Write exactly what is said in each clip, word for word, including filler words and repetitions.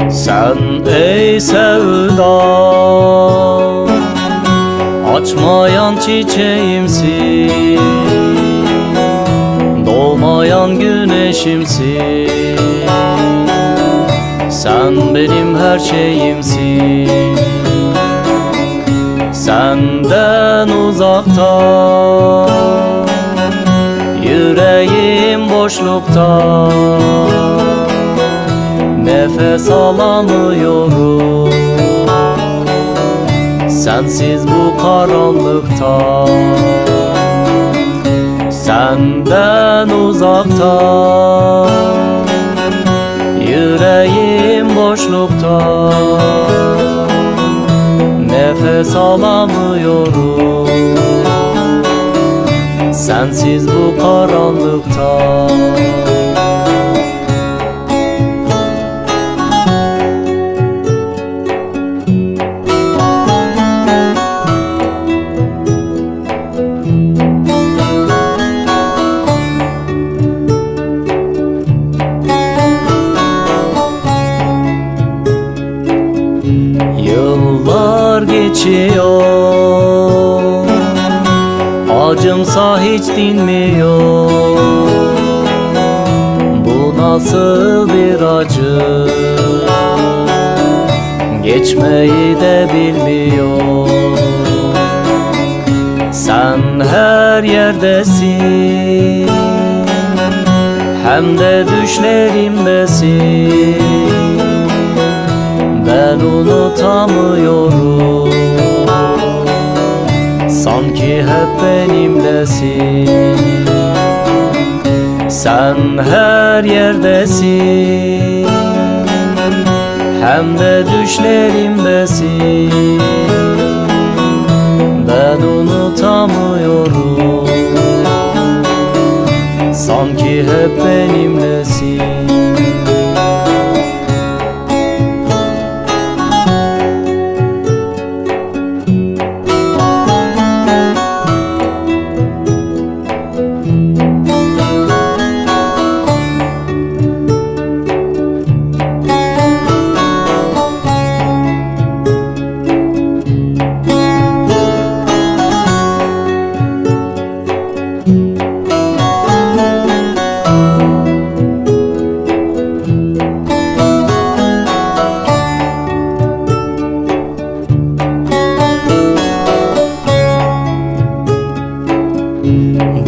Sen ey sevda, açmayan çiçeğimsin, doğmayan güneşimsin. Sen benim her şeyimsin. Senden uzakta, yüreğim boşlukta, nefes alamıyorum sensiz bu karanlıkta. Senden uzakta, yüreğim boşlukta, nefes alamıyorum sensiz bu karanlıkta. Yıllar geçiyor, acımsa hiç dinmiyor. Bu nasıl bir acı, geçmeyi de bilmiyor. Sen her yerdesin, hem de düşlerimdesin. Ben unutamıyorum, sanki hep benimlesin. Sen her yerdesin, hem de düşlerimdesin. Ben unutamıyorum, sanki hep benimlesin.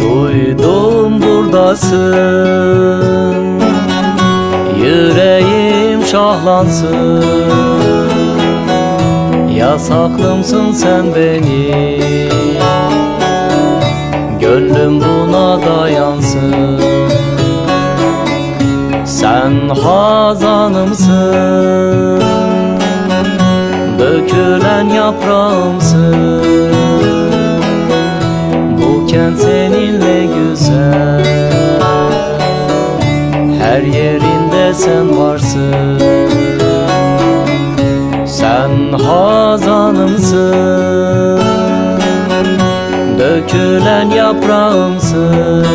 Duydum buradasın, yüreğim şahlansın. Yasaklımsın sen benim, gönlüm buna dayansın. Sen hazanımsın, dökülen yaprağımsın. Bu kent seninle güzel, her yerinde sen varsın. Sen hazanımsın, dökülen yaprağımsın.